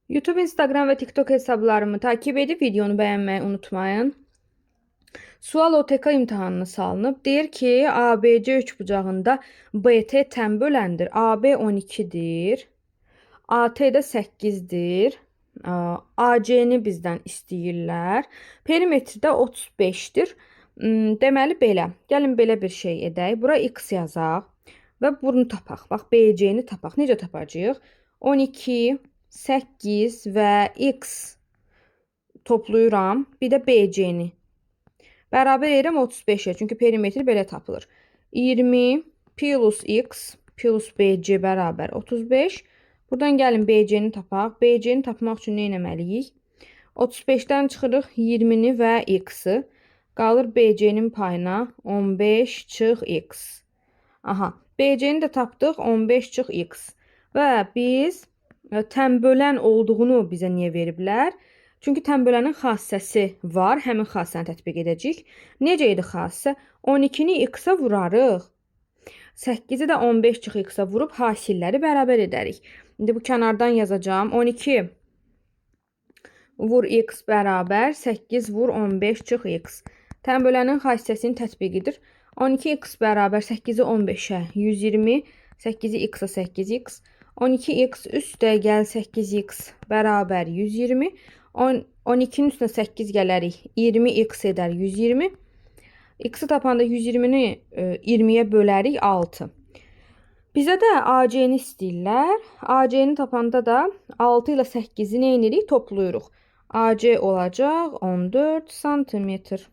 YouTube, Instagram və TikTok hesablarımı takip edib videonu bəyənməyi unutmayın. Sual OTK imtahanına salınıb. Deyir ki, ABC üçbucağında BT tənböləndir. AB 12-dir. AT də 8-dir. AC-ni bizdən istəyirlər. Perimetri də 35-dir. Deməli belə. Gəlin belə bir şey edək. Bura x yazaq və bunu tapaq. Bax, BC-ni tapaq. Necə tapacağıq? 12, 8 və x toplayıram. Bir də BC-ni. Bərabər edirəm 35-ə. Çünki perimetr belə tapılır. 20 plus x plus BC bərabər 35. Buradan gəlin BC-ni tapaq. BC-ni tapmaq üçün nə etməliyik? 35-dən çıxırıq 20-ni və x-i. Qalır BC-nin payına 15 çıx x. Aha, BC-ni də tapdıq 15 çıx x. Və biz tənbölən olduğunu bizə niyə veriblər? Çünki tənbölənin xassəsi var. Həmin xassəni tətbiq edəcəyik. Necə idi xassə? 12-ni x-a vurarıq. 8-i də 15 çıx x-a vurub hasilləri bərabər edərik. İndi bu kənardan yazacağam. 12 vur x bərabər 8 vur 15 çıx x. Tənbölənin xassəsinin tətbiqidir. 12x bərabər 8-i 15-ə 120, 8-i x-a 8x, 12x üstə gəl 8x bərabər 120, 12-nin üstünə 8 gələrik, 20x edər 120. X-i tapanda 120-ni 20-yə bölərik 6. Bizə də AC-ni istəyirlər. AC-ni tapanda da 6 ilə 8-i nə edirik? Toplayırıq. AC olacaq 14 santimetr.